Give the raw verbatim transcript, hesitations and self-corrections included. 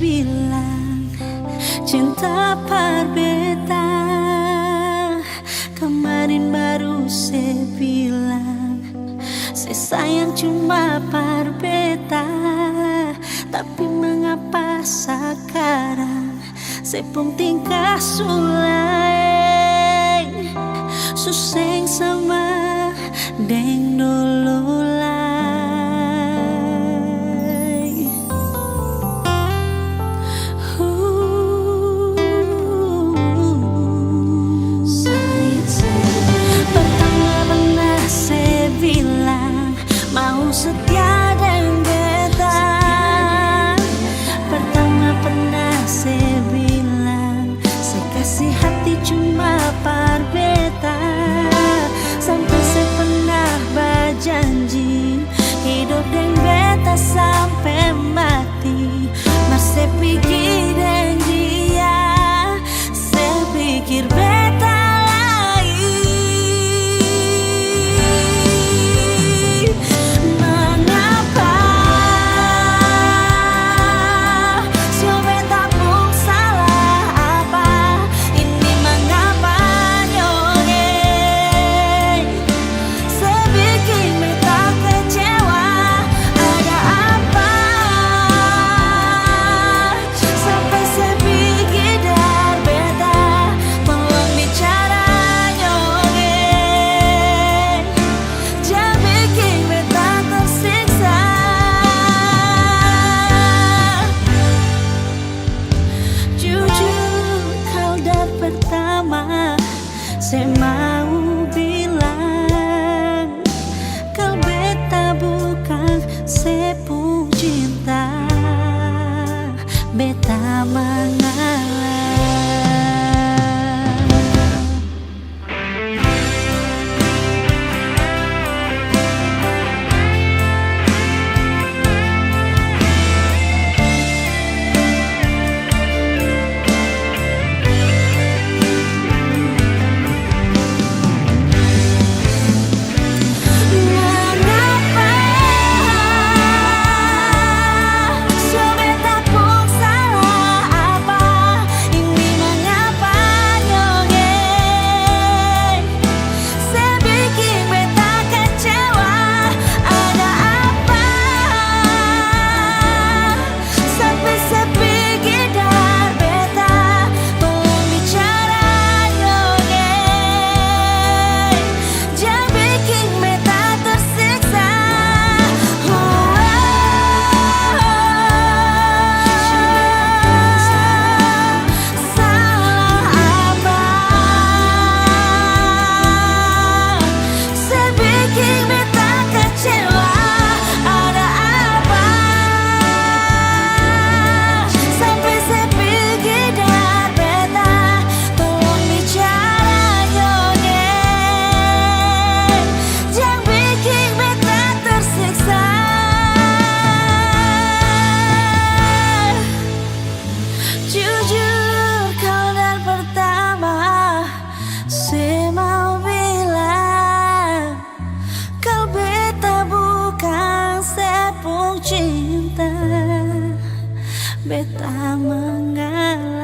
Bilang cinta par beta, kemarin baru se bilang se sayang cuma par beta, tapi mengapa sakarang se pung tingkah su laeng, su seng sama deng dolo lai. Huh. Pertama pernah se bilang mau setia deng beta. Pertama pernah se bilang se kasi hati cuma par beta. Sampe se pernah bajanji hidop deng beta sampe mati. Mar se pigi deng dia, se pikir beta lai. Mangapa? Sio beta pung salah apa? Ini mangapa nyong e? Se biking beta kecewa, ada apa? Sampe se pigi dari beta, tolong bicara nyong e. Jang biking beta tersiksa. Jujur, kal dari pertama se mau bilang, kal beta bukang se pung cinta, beta mangalah. Mangapa? Sio beta pung salah apa? Ini mangapa nyong e? Se biking beta kecewa, ada apa? Sampe se pigi dari beta, tolong bicara nyong e. Jang biking beta tersiksa. Salah apa? Se biking beta kecewa, ada apa? Sampe se pigi dari beta, tolong bicara nyong e. Jang biking beta tersiksa. Jujur, kal dari pertama se mau bilang, kal beta bukang se pung cinta, beta mangalah.